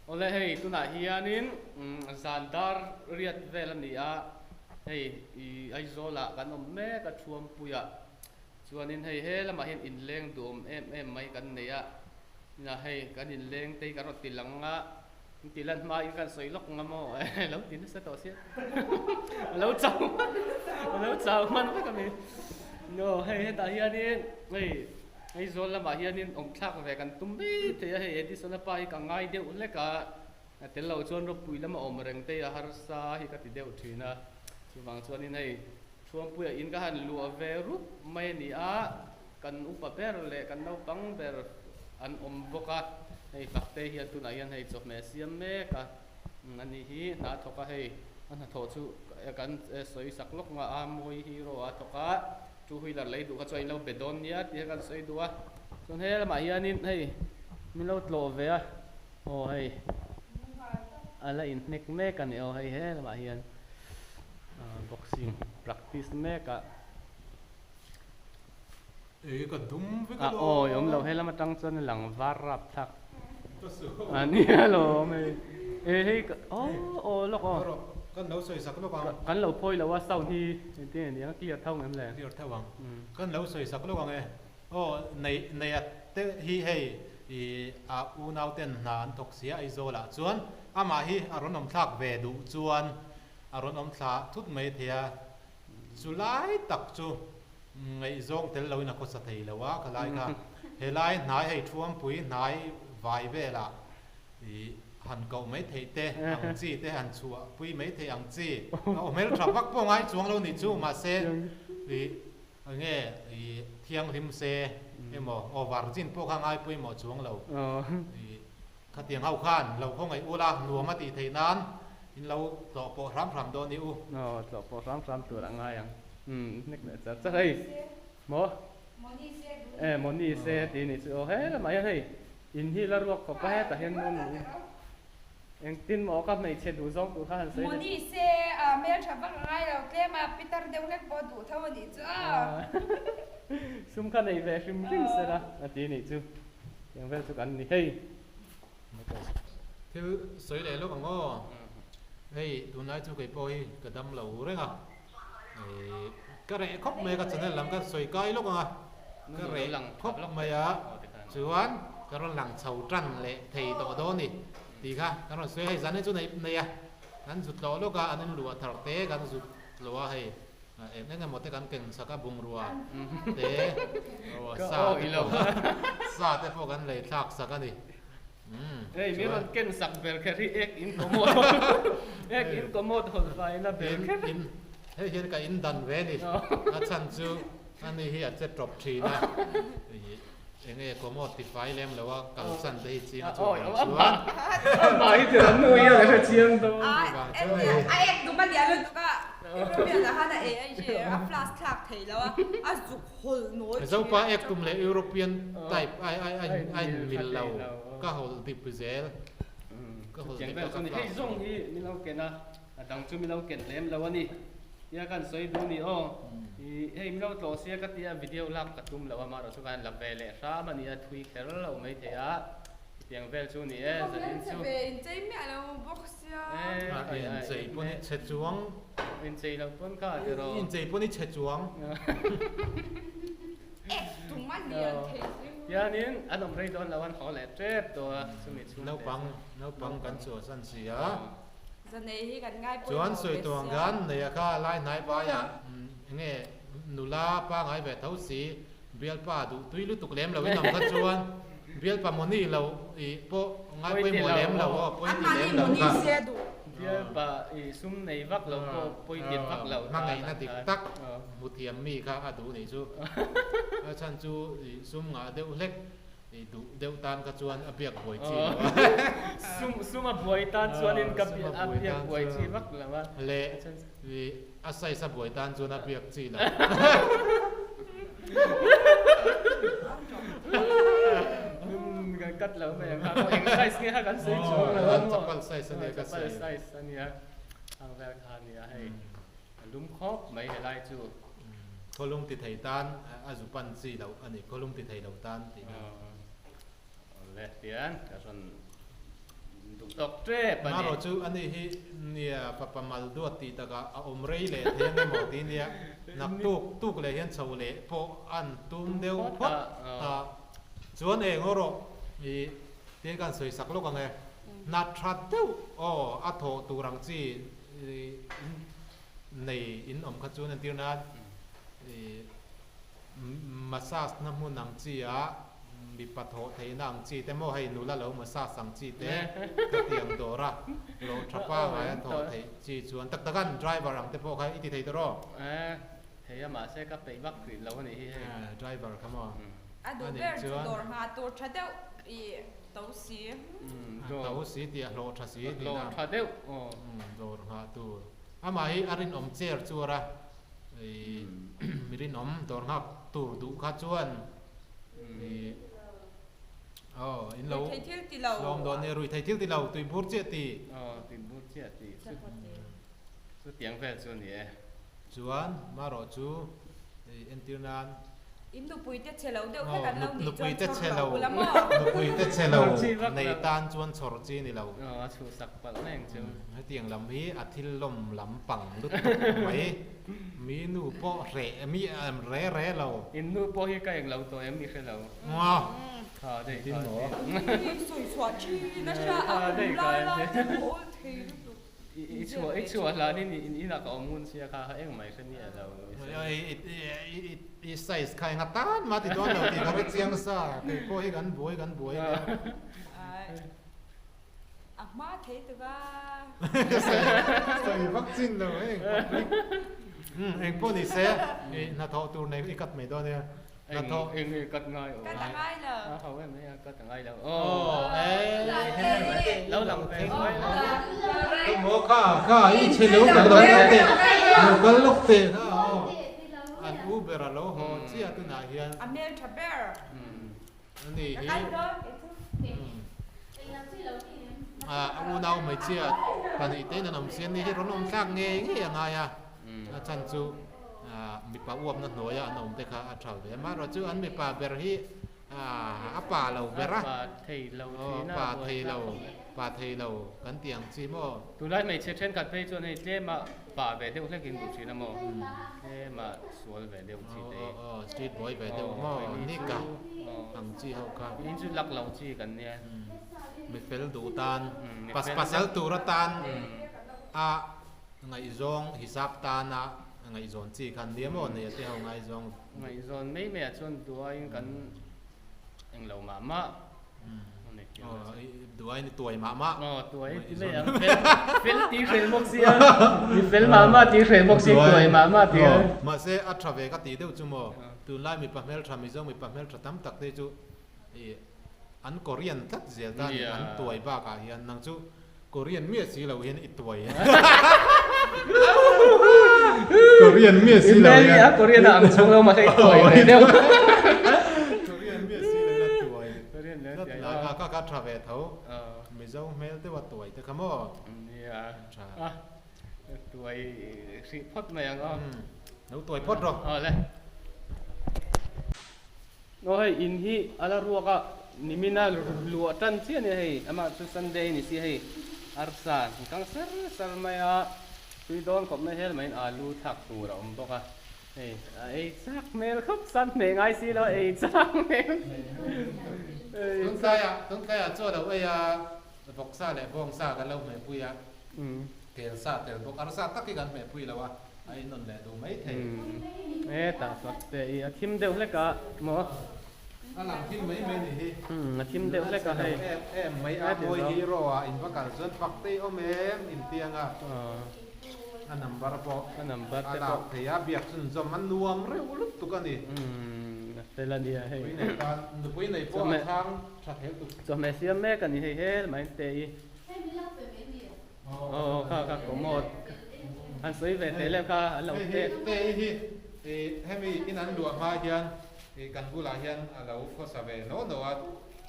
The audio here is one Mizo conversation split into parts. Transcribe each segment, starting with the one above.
Awle hei tunah hianin zan dar riat vel a ni a, hei i Aizawlah kan awm mek a Thuampuiah chuanin hei he lamah hian inleng duhawm em em mai kan nei a, inah hei kan inleng te hi kan rawn ti lang a, in ti lan hmain kan sawi lawk ang a maw lo ti nasa tawh sia a lo chau a lo chau hman vek a ni. Aw hei hetah hianin hei. Aizawl lamah hianin awm thlak ve kan tum mai thei a, hei Edison-a pa hi ka ngai deuh hlek a, a tel lo chuan ropui lama awm reng te hi a harsa hi ka ti deuh thin a, chuvang chuanin hei Thuampuia in ka han luah ve rup mai a ni a, kan upa ber leh kan naupang ber an awm bawk a, hei Faktei hian tunah hian hei chawhmeh a siam mek a. A ni hi hna thawk a hei a hnathawh chu kan sawi sak lawk nga a mawi hero a thawk a two wheeler lei duh kha chuan in lo be dawn nia tih kha kan sawi duh a chuan he lamah hianin hei min lo tlawh ve a aw hei a la inhnek mek a ni aw hei he lamah hian boxing practice mek a. Ei ka dum vek a awi awm lo he lam atang chuan a lang var rap thlak a nia lawm hei e hei ka aw aw lawk aw kan lo sawi sak lawk ang kan lo phawi lo a sound hi engtin nge niang a clear tho ang em le clear tho ang kan lo sawi sak lawk ang e aw nei nei a te hi hei i a unau ten hna an thawk sia Aizawl ah chuan amah hi a rawn awm thlak ve duh chuan a rawn awm thla thut mai thei a Chu lai tak chu ngaihzawng tel loin a khawsa thei lo a, khalai kha helai hnai hei Thuampui hnai vai velah ih han koh mai theih te ang chi te han chhuah pui mai theih ang chi a aw hmeltha vak pawh ngai chuang lo nih chu mahse ih enge ih thianghlim se emaw aw virgin pawh kha ngai pawimawh chuang lo ih Khatiang ho khan lo khawngaih ula nuam a tih theih nan in lo tlawh pawh hram hram dawn i u. Aw tlawh pawh hram hram tur a ngai ang. Umm hnek leh char char hei. Maw? E maw ni se tih nih chu aw he lamah hian hei in hi la ruak khawp a hetah hian nuam lo in engtin maw ka hmeichhe duh zawng tur kha han sawi leh. Maw ni se a hmeltha vak a ngai lo tlem a pitar deuh hlek pawh duh tho a nih chu a. Sum kha nei ve hrim hrim sela a ti nih chu. Tiang vel chu kan ni hei. Thil sawi leh lawk ang aw. Hei tunlai chu kei pawh hi ka dam lo reng a. Ka reh khawp mai a ka channel lam ka sawi kai lawk ang a. Ka reh khawp mai a chuan ka rawn lang chho tan leh thei tawh dawn ni tih kha kan rawn sawi a. Hei zan hi chu nei a kan zut tlawh lawk a an inluah thar te kan zut tlawh a hei. Eng eng emaw te kan keng chak a bungrua te sa te pawh sa te pawh kan lei thlak sak a ni. Hei min rawn ken sak ber kher hi ek in commode ek in commode hawn faina ber kher. Hei hian ka in dan ve a ni. A chhan chu ani hi a che tawp thin a. Enge commode ti fai lem lo a kalsan te hi ching a chu vang chuan. Amah hi chu an nu hian a hre chiang dawn. A ek dum a lian lutuk a, European ah khan a e a inhre a flask thlak thei lo a, a zuk hawlh nawi thin. Zopa ek tum leh European type a in mil lo, ka hawlh dip zel. Ka hawlh dip a ka flask. Hei zawng hi min lo ken a. A dang chu min lo ken lem lo a ni. Tia kan sawi duh ni aw. I hei min lo tlawh sia ka tia video lak ka tum lo a marawh chu kan la ve leh hram a ni a thui kher lo mai thei a. Chutiang vel chu ni e zanin chu. Ka hmelchhe ve inchei miah lo bawk sia. A inchei pawn i chhe chuang. Inchei lo pawn kha ti rawh. Inchei pawn i chhe chuang. Ek tum a lian thei si. Tianin an awm rei dawn lo an haw leh tep tawh a chumi chhung te. Naupang naupang kan chhuahsan si a. Zanei hi kan ngai pawimawh Chuan sawi ve tuang sia. khan neia kha lai hnai vaiah enge nula pangai ve tho si bialpa duh tui lutuk lem lo in awm kha chuan bialpa mawni lo ih pawh ngai pawimawh lem lo aw pawi ti lem lo kha. Bialpa ih sum nei vak lo pawh pawi ti vak lo ta Hmangaihna dik tak hmu thiam mi kha a duh nih chu. A chhan chu ih sum ngah deuh hlek I duh deuh tan kha chuan a biak buai chi lo a. Sum sum a buai tan chuanin ka a biak buai chi vak lo a. Le i a size a buai tan chuan a biak chi lo. Kan cut lo mai ang kha eng size nge kha kan sawi chuang lo a maw. Chapal size a nia ka sawi. Chapal size a nia ang vel kha a nia hei. A lum khawp mai helai chu. Khawlum ti thei tan a zu pan chi loh a ni, khawlum ti thei lo tan tih na. Awle tian ka rawn duh tawk. tawk tep a ni. Marawh chu ani hi nia fapa mal duat tih takah a awm rei leh thei ang emaw tih nia naktuk tuk leh hian chho leh pawh an tum deuh phawt a. Chuan eng aw rawh i tia kan sawi sak lawk ang e. Hna tha deuh aw a thawh tur ang chi nei in awm kha chuan entir nan i massage na hmun ang chi a mipa thawh theihna ang chi te maw hei nula lo massage ang chi te ka ti ang dawr a hlawh tha pangai a thawh theih chi chuan tak tak an driver ang te pawh kha i ti thei tawh rawh. Thei a mahse ka peih vak rih lo a nih hi hei. Driver kha maw A duh ber chu dawr nghah tur tha deuh i to si. To si tih a hlawh tha si tih na. Hlawh tha deuh aw. Dawr nghah tur. Amah hi a rinawm chair chuar a, i mi rinawm dawr nghak tur duh kha chuan i aw in lo Ruithei thil ti lo. Hlawm dawn nia ruithei thil ti lo tuibur chiah ti. Aw tuibur chiah ti. Chutiang vel chu a ni e. Chuan marawh chu entir nan. In nupui te chhe lo deuh hlek an lo nih chuan chhawr lo ula maw? Nupui te chhe lo nei tan chuan chhawr chi ni lo. Aw a chhuhsak palh mai ang chu. Hetiang lam hi a thil lawm lam pang lutuk mai. Mi nu pawh hreh mi re re lo. In nu pawh hi ka eng lo tawh em i hre lo. Kha daih kha. Sawi chhuah thin a hria a kum lai lai te pawh awl thei lutuk. I chhuah i chhuah hlanin in inah ka awm ngun sia kha kha engmah i hre miah lo. I size kha enga tan mah ti dawn lo tih ka hre chiang sa, kei pawh hi kan buai kan buai nia. A hma thei tuk a. Sawi vak chin lo heng public. Eng pawh ni se i hnathawh tur nei i cut mai dawn nia. Hnathawh. Eng nge cut ngai aw. Cut a ngai lo. A ho em mai a cut a ngai lo. Aw e lo lang ve mai lo. Maw kha kha i chhe lo ka lo kal teh lo kal lawk teh kha aw an u ber a lo haw chiah tunah hian. A hmel tha ber. Ani hi a unau hmeichhia pahnih te in an awm si a ni hi rawn awm thlak ngei ngei a ngai a a chhan chu mipa uapna hnuaia an awm te kha a tha ve amaherawh chu an mipa ber hi a pa lo ber a pa thei lo pa thei lo kan tih ang chi maw. Tunlai hmeichhe thenkhat phei chuan hei tlema pa ve deuh hlek in duh thin a maw tlema sual ve deuh chi te hi. Aw street boy ve deuh maw nik a ang chi ho kha. In chu lak lo chi kan nia. Mi fel duh tan pasal tur atan a ngaihzawng hisap tana ngaihzawn chi khan nia maw nei a te ho ngaizawng. Ngaihzawn mai mai ah chuan duaiin kan englo mah mah. Duai ni tuai mah mah. Aw tuai ti mai ang fel fel ti hrel bawk sia mi fel mah mah ti hrel bawk si tuai mah mah ti a. Mahse a tha ve ka tih deuh chu maw tunlai mipa hmeltha Mizo mipa hmeltha tam tak te chu i an Korean tlat zel ta ni an tuai bakah hian nang chu Korean miah si lo hian i tuai Korean miah si lo hian a Korean a ang chhung lo mahse i tuai ve deuh Korean miah si lo hian a tuai tlat lai kha kha kha tha ve tho Mizo hmel deuh a tuai te kha maw nia tha tuai hrih phawt mai ang aw lo tuai phawt rawh aw le Aw hei in hi a la ruak a nimina luah tan chiah a nia hei amah chu Sunday a ni si hei arsa an kang ser ser mai a tui dawn khawp mai hel maiin alu thlak tur a awm bawk a hei a ei chak hmel khawp san hmeh ngai si lo ei chak hmel Tun tlaiah tun tlaiah chaw lo ei a vawksa leh bawngsa kan lo hmehpui a kelsa tel bawk arsa tak hi kan hmehpui lo a. A inawn leh duh mai thei. E tah fak te i a thim deuh hlek a maw. A lang thim mai mai ni hi. A thim deuh hlek a hei. Em em mai a mawi hero ah in va kal chuan fak te i awm em in tiang a. A number pawh a number te pawh a lak thei a biak chhun zawm a nuam reuh lutuk a ni. A fel a nia hei. Nupui nei tan nupui nei pawh a chhang tha thei lutuk. Chawhmeh siam mek a ni hei hel mai te i. Aw kha kha commode an sawi ve teh leh kha an lo te. Te hi i hemi in an luah hma hian i kan bulah hian a lo khawsa ve no no a,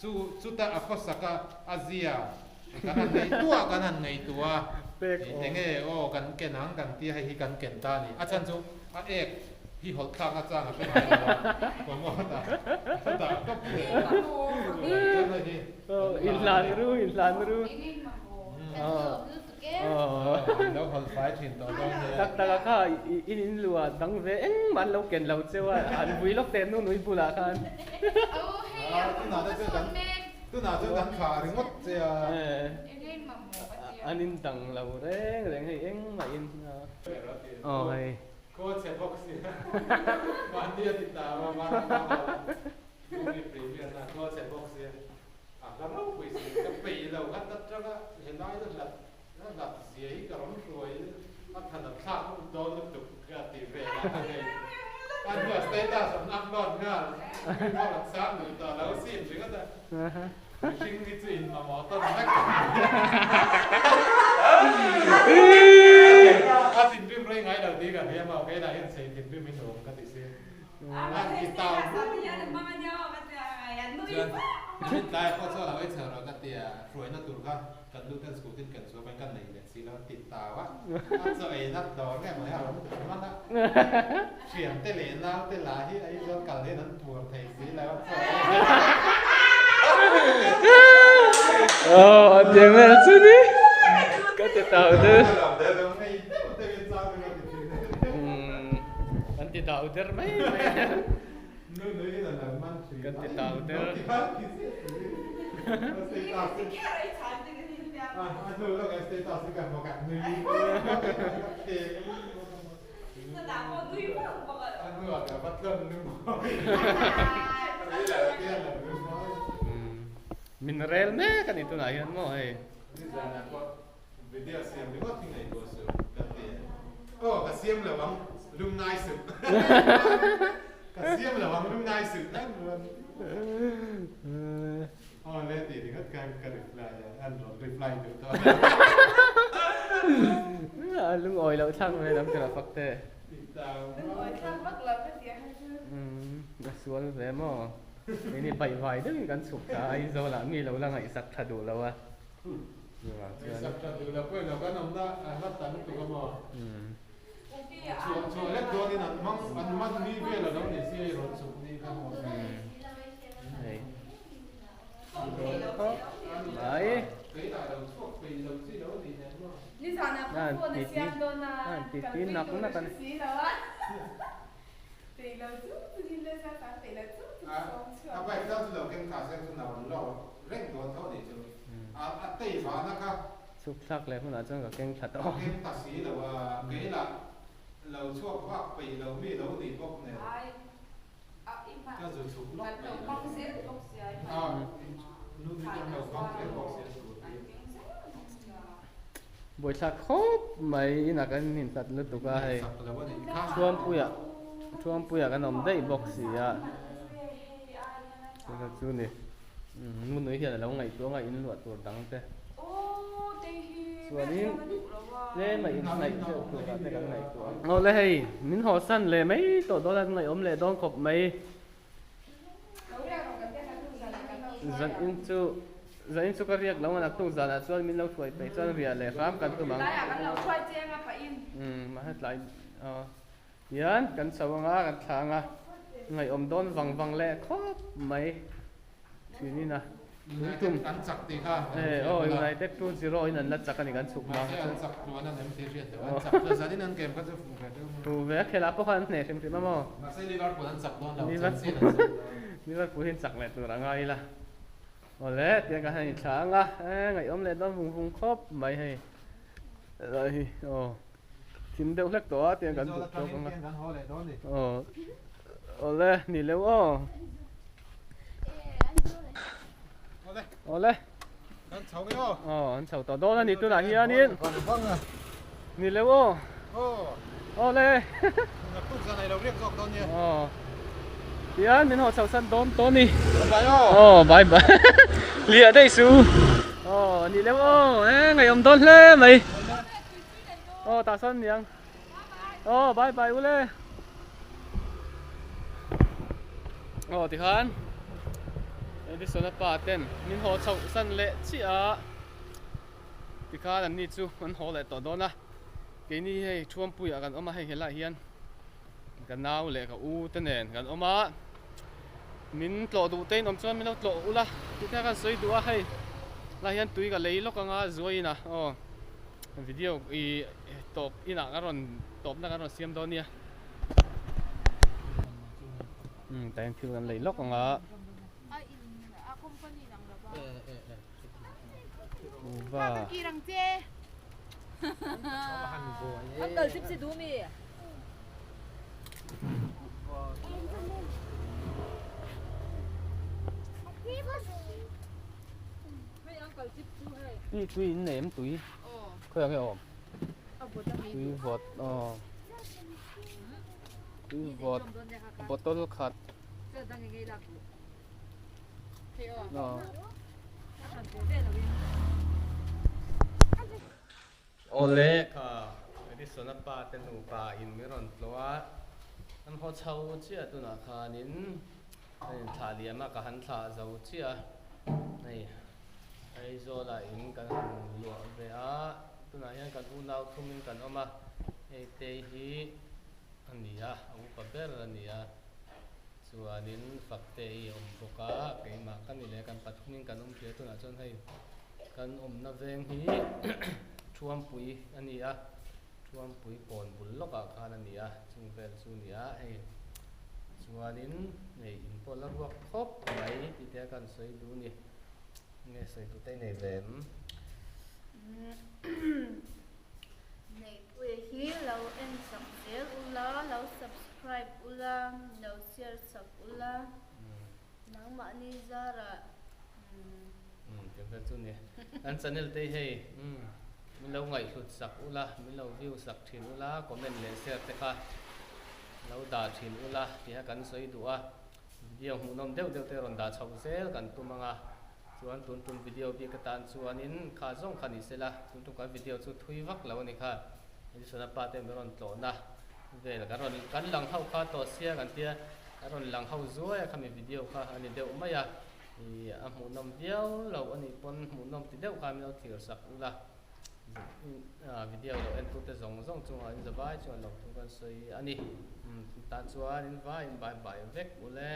chu chuta a khawsak a a zia kan han ngaihtuah kan han ngaihtuah a, enge aw kan ken ang kan tia hei hi kan ken ta a ni, a chhan chu a ek hi hawlh thlak a chang a hre ngai lo a, commode a a dah tawp thei a, chuan hei hi inhlan ru inhlan ru. An lo hawl fai thin tawh dawn nia. Tak tak a kha in in luah dang ve engmah an lo ken lo cheu a, an vui lawk teh nu nui bulah khan. Tunah te chuan kan tunah chuan kan thlah ringawt che a. An in dang lo reng reng hei engmah in. Aw hei. Khaw chhe bawk si mahni a ti ta a vanram a movie premiere na khaw chhe bawk si a hla ropui si ka peih lo kha ta tanga helai la hlat la hlat zia hi ka rawn hruai a than a thlak dawn lutuk ka ti vel a hei a hnuah status an upload nghal mi pawh rawn sang duh tawh lo sim ringawt a mihring hi chu in mamawh tawn vek a thinrim rei ngai lo tih ka hria maw keilah hian chei thinrim in awm ka ti si a ti tau chuan nimin tlai pawh chuan a hawi chho rawh ka ti a hruaina tur kha kan nu ten scooty in kan chhuak a kan nei leh si lo a ti tau a a chaw ei nat dawr nge maw hi a rawn hman a Thiante leh naute lah hi Aizawl kal hian an puar thei si lo a chaw ei. Aw a tiang vel chu ni ka ti tau der. Kan ti tau der mai mai. Kan ti tau der. Min rel mek a ni tunah hian maw hei. A lungawi loh thlak mai lam tur a fak te. A sual ve maw? Keini baihvai deuhin kan chhuk ta a, Aizawl ah mi lo la ngaihsak tha duh lo a. Chuvang chuan. Ngaihsak tha duh lo pawhin lo kan awmna a hlat ta lutuk a maw? Chhuah chhuah lek dawnin an hmang an man mi vel a lo ni si a i rawn chhuk ni kha maw? Hei. Mai. Titi nak nak a ni. Chhuk thlak leh hunah chuan ka keng thla tawh. Ka zu chhuk lawk mai lo. A nu ni kan lo hmang zel bawk sia scooty. Buaithlak khawp mai inah kan inhlat lutuk a hei. Thuampuia Thuampuia kan awm daih bawk si a. Chu chu ni. Ngunui hian a lo ngaihtuah anga inluah tur dang te. Chuanin tlem a inhnaih deuh turah te kan ngaihtuah a. Awle hei, min hawsan leh mai tawh dawn a, ngaihawm leh dawn khawp mai. Zan in chu, zan in chu ka riak lo a, naktuk zanah chuan min lo hruai peih chuan riah leh hram kan tum ang. Umm, mahse tlai aw hian kan chho anga, kan thla anga, ngaihawm dawn vang vang leh khawp mai. Thin a tun tum an chak tih kha eh aw United 2-0 in an la chak a ni kan chhuk hma mahse an chak tluan an em tih hriat loh an chak chuan zanin an game kha chu fuh ve deuh maw fuh ve a khelah pawh khan an hneh hrim hrim a maw mahse Liverpool an chak dawn lo Chelsea an chak dawn Liverpool hi an chak leh tur a ngai ila awle tiang kan han inthla ang a eh ngaihawm leh dawn vung vung khawp mai hei helai hi aw thim deuh hlek tawh a tiang kan duh tawk ang a aw awle ni leuh aw. Awle. Kan chho nge aw. Aw, an chho tawh dawn a ni tunah hianin. Ni leuh aw. Aw. Awle. Naktuk zan ei lo riak zawk dawn nia. Aw. Tian min haw chho san dawn tawh ni. Bye aw. Aw, bye bye. Liah daih su. Aw, ni leuh aw. E, ngaihawm dawn hle mai. Aw, tah sawn niang. Aw bye bye ule. Aw tikhan Edison a pa ten min haw chhoh san leh chiah a tikhan an ni chu an haw leh tawh dawn a keini hei Thuampuiah kan awm a hei helaiah hian ka nau leh ka u te nen kan awm a min tlawh duh te in awm chuan min lo tlawh ula tikhan kan sawi duh a hei. Lai hian tui ka lei lawk anga zuaiin a aw video i tawp inah ka rawn tawpna kan rawn siam dawn nia. Umm tah hian thil kan lei lawk anga. Uva. Tui tui in nei em tui khawi ang nge awm tui vawt aw tui vawt bottle khat aw. Awle kha Edison-a pa te nupa in min rawn tlawh a, an haw chho chiah tunah khanin a inthlah liam a, ka han thlah zo chiah a, hei Aizawlah in kan han luah ve a, tunah hian kan unau thumin kan awm a, hei te hi a ni a, a upa ber a ni a, chuanin Fakte hi a awm bawk a, keimah ka ni leh kan pathumin kan awm thei a, tunah chuan hei. Kan awmna veng hi Thuampui a ni a, Thuampui kawn bul lawkah khan a ni a, chung vel chu a ni a, hei chuanin hei in pawh la ruak khawp mai tih te a kan sawi duh a ni. Nge sawi duh te i nei ve em? Neihpuia hi lo en sak zel ula, lo subscribe ula, lo share sak ula. Nangmahni zarah umm. Umm tih vel chu ni. Kan channel te hi hei umm min lo ngaihhlut sak ula, min lo view sak thin ula, comment leh share te kha lo dah thin ula tih a kan sawi duh a. Video hmuhnawm deuh deuh te rawn dah chhoh zel kan tum ang a. Chuan tun tum video bik atan chuanin kha zawng kha ni sela, tun tum kan video chu thui vak lo a ni kha. Edisona pa te min rawn tlawhna vel kan rawn kan lang ho kha tawh sia kan tia. A rawn lang ho zuai a khami video kha a ni deuh mai a, ih a hmuhnawm viau loh a nih pawn hmuhnawm ti deuh khan min lo thlir sak ula, video lo en tute zawng zawng chungah in zavai chuan lo thu kan sawi a ni, tan chuan in vai in bye bye vek ule.